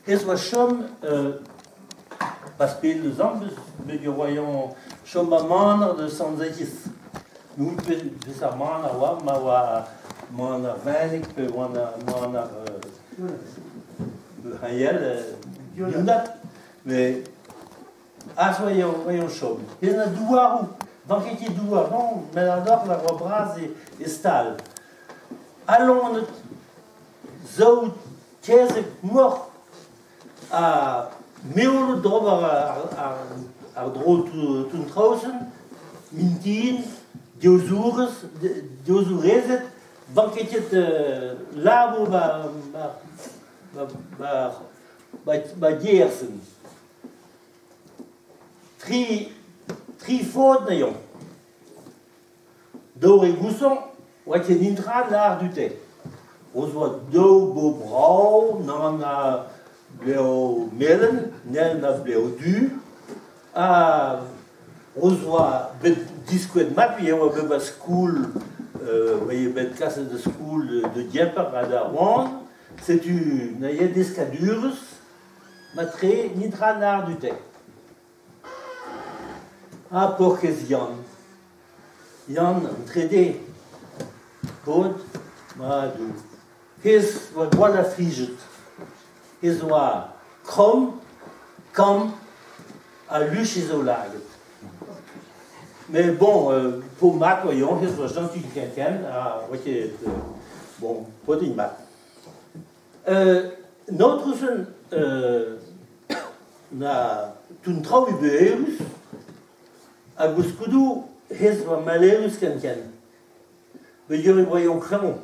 Hezh oa chom pas pell deus amañ bet e oa chom ba maner deus Sant-Zakiz. N'oûn ket peseurt maner oa, ma oa maner Venig pe oa maner Hayel, Younat. Met aze oa o chom. Hezh na douaroù, vanke ket douar, non, met an doc'h war oa bras e stal. Al loened, saout, kezeg, moc'h ha meoloù d'ober ar dro toull-traozen, mintin, diozourez, diozourezed, vanke ket labour ba Giersen. Tri faotr anezhañ. Daou re gousañ oa ket intra lâr dute. O zoa daou bo brav, nann a blev melen, nann a blev du, ha o zoa bet diskouet mat e oa bet ba skol, oa bet kaset da skol da Gemper ha da Rouen. Setu na eo deskadurezh matre netra lâr dute. Ha paourkaezh Yann. Yann an trede paotr madoù. Hezh oa gwall aflijet. Hezh oa kromm, kamm ha luch e zaoulagad. Met bon, paotr mat oa Yann, hezh oa jentil ken-ken ha oa ket bon, paotr int mat. An aotrou-se na tou'n traoù eürus ha gouskoudoù hezh oa maleürus ken-ken. Peogwir e oa eñ klañv.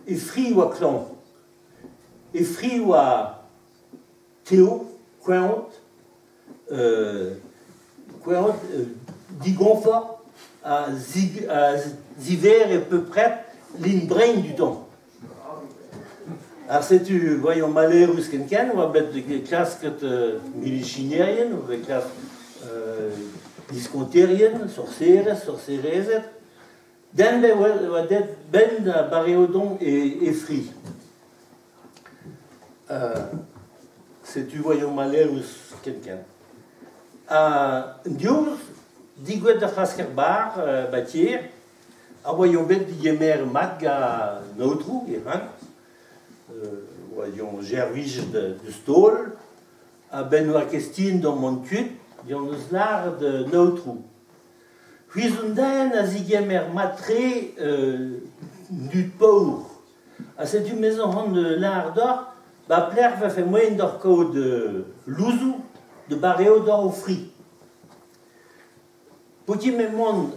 E fri oa klañv. E fri oa tev, koant, koant, digonfort ha zivere peupred lin brein du-hont. Ha setu voyons maleürus ken-ken oa bet klasket milicinerien, oa bet klask diskonterien, sorserez, sorserezed. Den oa deuet 'benn da bareodon e fri. Setu voyons maleürus ken-ken. Ha diouzh digouezhet ar c'hlasker bar ba tier, a oa bet digemer mat gant an aotrou e c'han, oa servijet deus taol, a-benn oa ket stin d'hor mont kuit, deomp deus lâret an aotrou. C'hwi zo un den a zigemer mat-tre an dud paour. Ha setu me zo c'hoant lâret deoc'h, ba pelec'h 'vefe moaien deoc'h kaout louzoù da bareo deoc'h ho fri. Peogwir m'emaon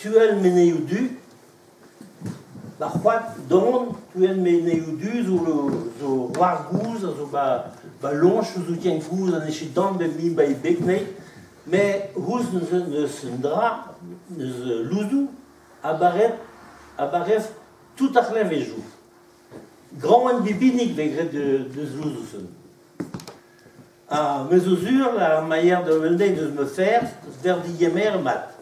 tuel Menezioù Du, ba c'hoad don tuel Menezioù Du zo war gouz a zo ba loñch zo ken koulz ha n'eo ket damm bet mui ba e beg anezhi. Met ouzh n'eus un dra, n'eus louzoù a barez tout ar c'hleñvejoù. Graoñenn bibinik 'vez graet deus louzoù-se. Ha me zo sur ar maier da un-deiz deus ma ferzh d'er digemer mat.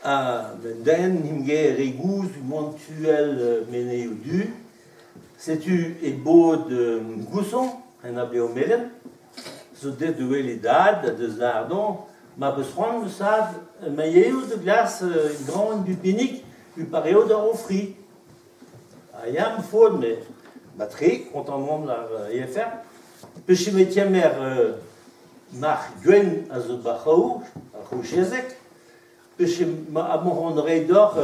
Ha un den n'int re gozh mont tuel Menezioù Du. Setu e bod Gousson, en Abeoù-Melen, zo deuet da wel e dad ha deus Lardon. Ma 'peus c'hoant eus sad ma yeo da glask graoñenn Bubinig u pareo da o fri. Ha ya, ma faot, met matre, kontant on ar EFR. Peche me kemer marc'h gwenn a zo ba c'haou, ar c'houchezeg. Peche ma hon reiñ deoc'h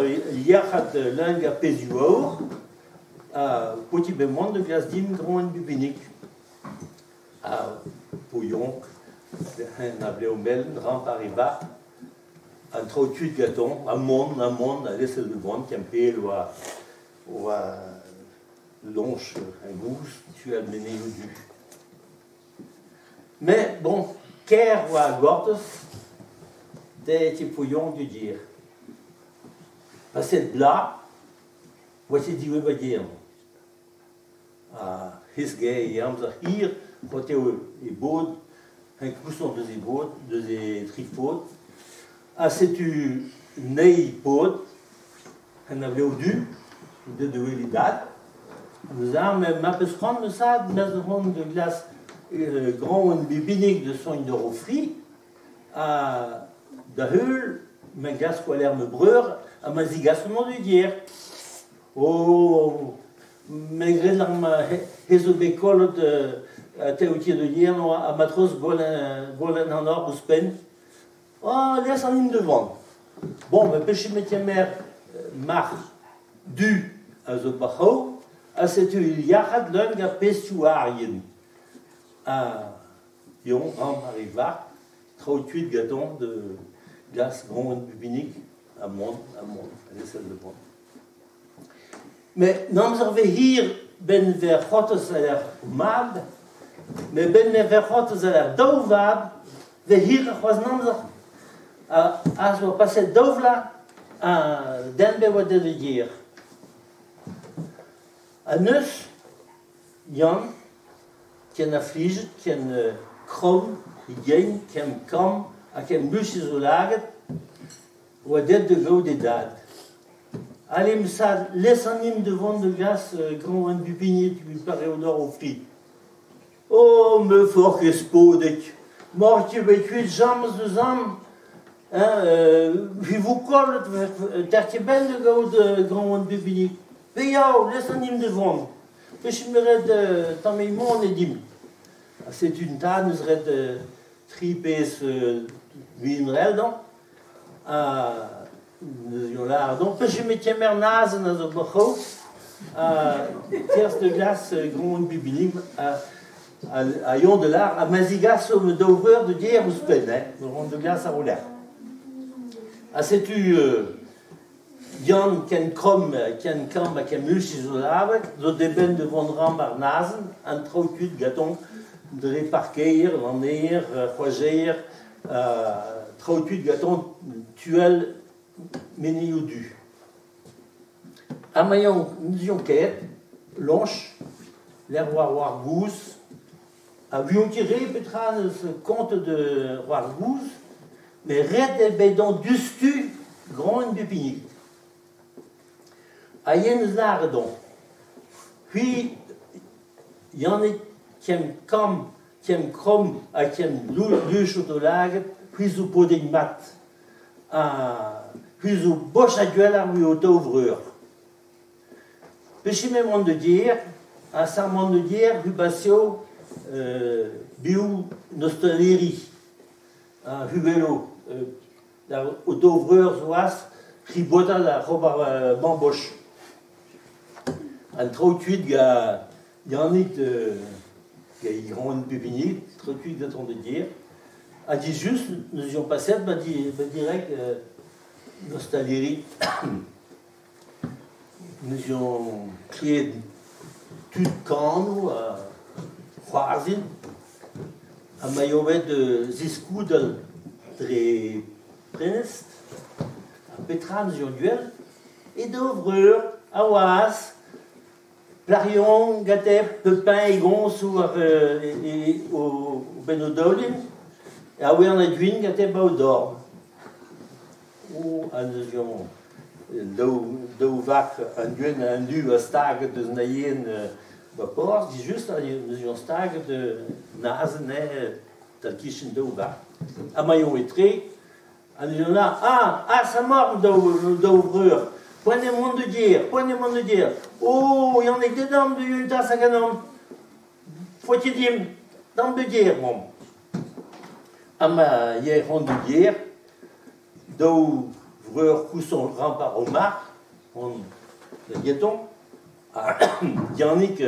yac'had leung ha pezhioù aour. Ha poti bet mont da glask din graoñenn Bubinig. Ha pouillonk, hen a blev melen, ramp ar e varc'h. An traoù tud gantañ, ha mont, ha mont, ha lezel da vont kempel oa loñch un gouz tu al Menezioù Du. Met bon, kaer oa gortoz, dezhe e Pouillon du dir. Paset bloaz, oa ket diwezhat ba gêr. Ha hezh e amzer hir, c'hoant eo e bod, eñ kousont deus e bod, deus e tri faotr. Ha setu an eil paotr, en a vlev du, deut da wel e dad. Neuze ar ma peus c'hoant eus ad, ma zo c'hoant da glask graoñenn bibinig da soñ d'ur o fri, ha da heul ma glask war-lerc'h ma breur ha ma zigaso mont da gêr. Oh, me gred ar ma he zo bet kollet tev da gêr ha ma treuz gwalenn an hoc'h ouzhpenn. Oh, les an hini da vont. Bon, ma peche me kemer marc'h du a zo bac'ho, ha setu ul yac'had leun gant pezhioù arien. Ha yon, ramp ar varc'h, traoù kuit gantañ da gas graoñenn bubinig ha mont, ha mont, ha lezel da vont. Met n'amzer vez hir 'benn 'vez c'hortoz ar mab, met 'benn ma vez c'hortoz ar daou vab, 'vez hiroc'h c'hoazh an amzer. Ha aze 'oa paset daou vloaz ha den bet 'oa deuet da gêr. Ha neuze, Yann, ken aflijet, ken kromm e gein, ken kamm ha ken luch e zoulagad, 'oa deuet da gaout e dad. Allez, messad, les an hini da vont da gas graoñenn Bupiniet evit pareout o fri. Oh, me forc'h ez podek. Mort eo bet kuit james deus am. Hein, vi vo kollet ter ket benn da gaout graoñenn Bupiniet. Pe yaou, les an hini da vont. Peche me ret tamm mont e dimp. Ha setu un tad neus ret tri pezh gwinrell dañ. Ha neus yo lâret donc peche me kemer nazenn a zo boc'ho ha kerzh da glas graoñenn Bubinig ha yon da lâr ha ma zigaso ma daou vreur da gêr ouzhpenn hein, ran da glas ar lec'h. Ha setu Yann ken kromm, ken kamm ha ken luch zo abeg, zo debenn da vont ramp ar nazenn, an traoù kuit gantañ dre parkeier, lanneier, c'hoazeier, traoù kuit gantañ tual menezioù du. Ha ma n'eus ket, lañch, lec'h war war gouz, ha vuion ket re petra neus kontet de war gouz, met ret eo bet dont diouzhtu graoñenn Bupinig. Ha yen eus lâret on. C'hwi, Yannig, ken kamm, ken kromm ha ken luch o lagad, c'hwi zo podek mat. Ha c'hwi zo boch ha gwelloc'h evit ho taou vreur. Peche me mont da gêr, ha sa mont da gêr, c'hwi basio biv n'ostaleri. Ha c'hwi welo o daou vreur zo aze, ribotal da ober bamboch. An traoù kuit gant Yannig gant e graoñenn Bubinig, traoù kuit gantañ da gêr. Ha just neus eomp paset ba direct n'ostaleri. Neus eomp klevet tud kano ha c'hoarzhin. Ha ma eo bet ziskoudal dre prenestr. Ha petra neus eomp gwell? E daou vreur a oas Plarion gante Pepin e goñsoù ar o benn o daoulin ha oa an gwin gante ba o dorn. O, ha neuze daou vak an gwenn ha an du a staget deus na yen ba porzh, just neuze staget nazenn tal-kichen daou vak. Ha ma eo etre, ha neuze ah, ah, sa mort daou vreur. Poent eo mont da gêr, poent eo mont da gêr. Oh, Yannig, dedamp da un tas hag an Faut ket dimp, damp da gêr, mont. Ha ma yer hon da gêr, daou vreur kouson ramp ar o marc'h, hon da geton, ha Yannig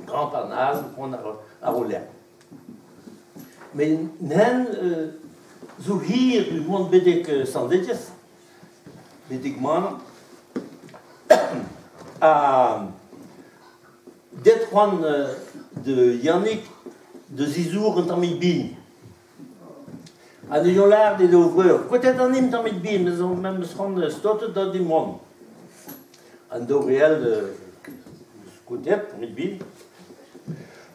ramp ar naz, hon ar o lerc'h. Met n'hen zo hir du mont betek Sant-Etiez, betek mañ, ha det c'hoant de Yannig da zizour un tammig bin. Ha ne lâr d'e daou vreur, Kotet an him tammig bin, me zo memes c'hoant stotet da di mont. An daou re all kotet, tammig bin.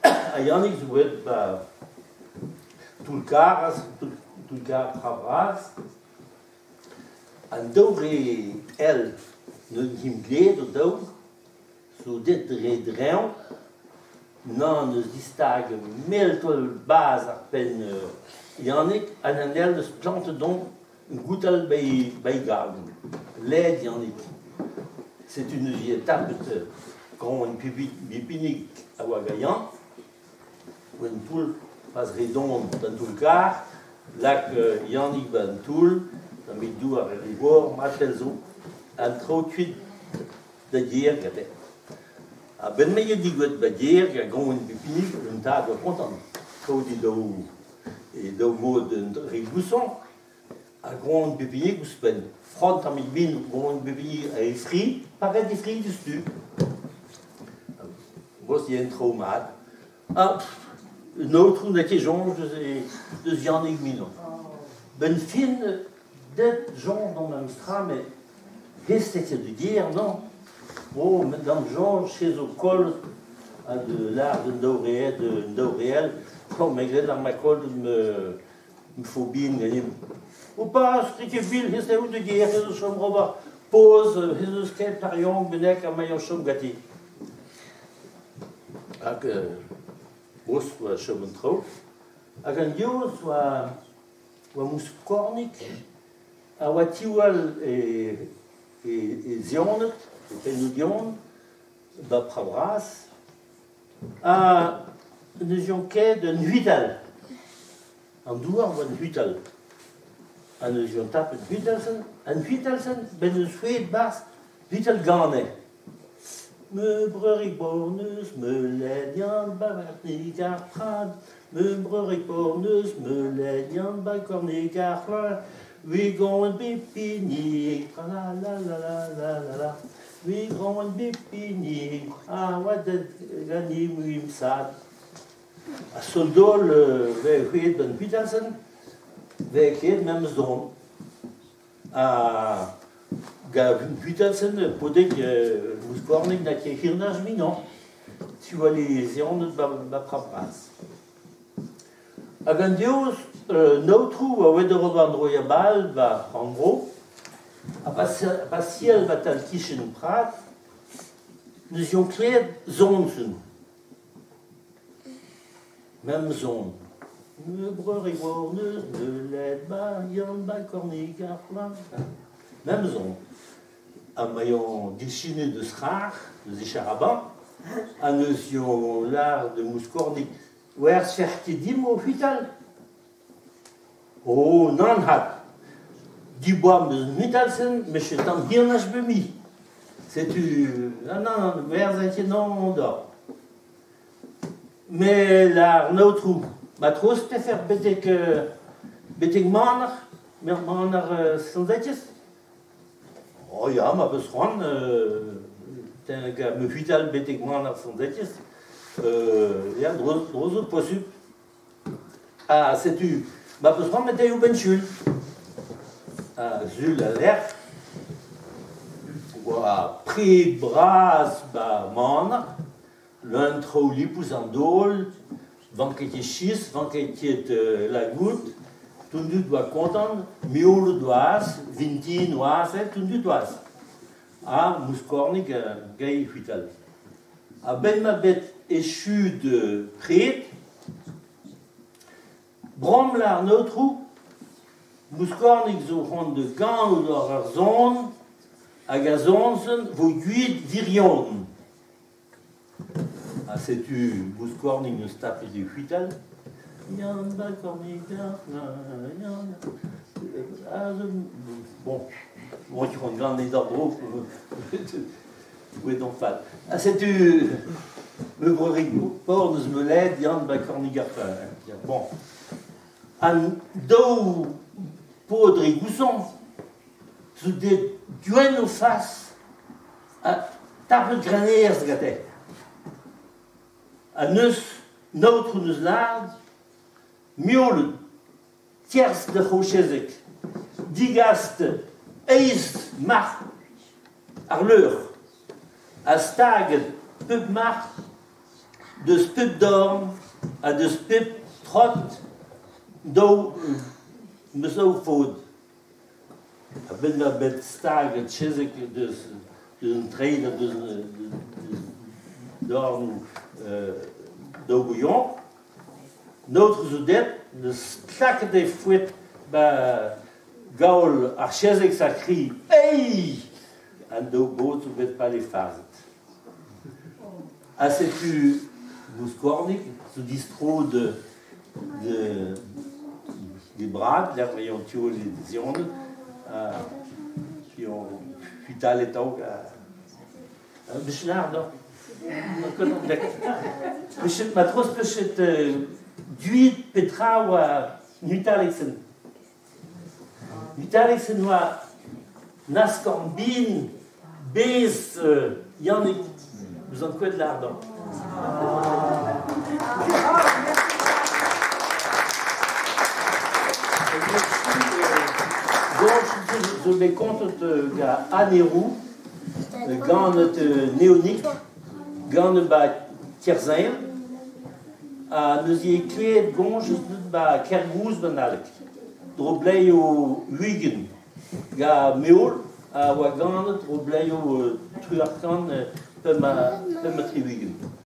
Ha Yannig zo bet ba toull-karr, toull-karr tra bras. An daou re all n'eus him gleet o daou, zo det dre dreñv, nan eus distag mell-taol bazh ar penn Yannig hag an ell eus plantet don goutal bei galon. Led Yannig. Setu neuze tapet gant pipinig a oa gant Yann, oa un toull pas re don d'an toull-karr, lak Yannig ba an toull, tammig douar er ribor, mat pell zo, an traoù kuit da gêr gante. A-benn ma eo digouezet ba gêr gant gant pipinig, un tad oa kontant. Kaout e daou mod re gouson, ha gant pipinig ouzhpenn. Front tammig bin gant pipinig a e fri, paret e fri diouzhtu. Bost eo un traoù mat. Ha un aotrou n'a ket soñj deus Yannig Minon. Ben fin, det soñj d'an memes tra, met hestet eo da gêr, non? Oh, met d'am soñj, se zo koll ha de lâr d'un daou reell, oh, me gred ar ma koll me fobin ganin. O pas, ket ket vil, hestet eo da gêr, ez eus chom ober poz, ez eus ket ar yong bennak ha ma chom ganti. Hag bost oa chom an traoù. Hag an dioz oa mouskornig a oa tiwall e zionet, e pennoù dion, ba pra bras. Ha ne zion ket un huital. An douar oa un huital. Ha ne zion tapet huitalsen, an huitalsen ben eus fouet barzh huital gane. Me breurig borneus, me led Yann ba ar prad. Me breurig borneus, me led Yann ba kornig ar c'hloar. We going bipinig, tra la la la la la la la. We going bipinig, ah oa det ganim uim sad. A soldol ve c'hwet ben huitalsen, ve ket memes don. A ga huitalsen podek mouskornig na ket hirnaj minon. Tu vois les zionet ba pra bras. Hag an dioz, naotrou a oa d'ober an droia bal ba rannvro, ha pa siel ba tal kichen prat, neus ion klevet zonsen. Mem zon. Me breurig war neus, me led ba Yann ba kornig ar c'hlan. Mem zon. Ha ma ion dichinet deus c'har, deus e charaban, ha neus ion lar de mouskornig Wer ferket dim o huital? Oh, nan hat. Diboam deus an huitalsen, me chetan hirnaj be mi. Setu, nan, nan, wer zent non da. Me lar naotrou, ma trost te fer betek maner, mer maner sanzetjes? Oh ya, ma beus c'hoant, me huital betek maner sanzetjes. Ya, dro zo posub. Ah, setu, ma peus c'hoant met eo ben sul. Ah, sul a lec'h, oa pred bras ba maner, l'un traoù lipous an daol, vanket e schis, vanket ket la gout, tout dud oa kontant, miolet oaz, vintin oaz, tout dud oaz. Ah, mouskornig gai huital. A ben ma bet echu de pred, bram lar naotrou, mouskornig zo c'hoant de gant war ar zon, hag a zonsen vo guid virion. Ha setu mouskornig neus tapet e huital. Yann ba kornig ar Yann. Bon, bon, tu c'hoant gant ez ar dro, oe d'an fall. Ha setu me breurig por neus me led Yann ba kornig ar Bon. An daou paotr e gouson zo det gwenn o fas ha tapet granerz gante. Ha neus naotrou neus lard, miolet, tierz de c'hochezek, digast eiz marc'h ar leur, ha staget pep marc'h deus pep dorn ha deus pep trot daou meus daou faot. A benn ma bet staget chezek deus un treid ha deus dorn daou gouion. Naotr zo det, neus stlaket e fouet ba gaol ar chezeg sa kri Ei! An daou baotr zo bet palefarzhet. Ha setu Mouskornig zo distro de de de brad, lec'h ma eo an tioul e zionet, ha c'hwitalet taok ha Bichenard doc'h. Ma troz peus ket duit petra oa Nutalexen. Nutalexen oa naskorn bin bez Yannig. Eus an koad lardon. Zo bet kontet gant Anne Roux, ganet Neonik, ganet ba Kerzain, ha neuze eo klevet goñj eus deut ba Kergouz d'an Alek. Dro bleio Wigan gant Meol a oa ganet dro bleio 3 ha 75.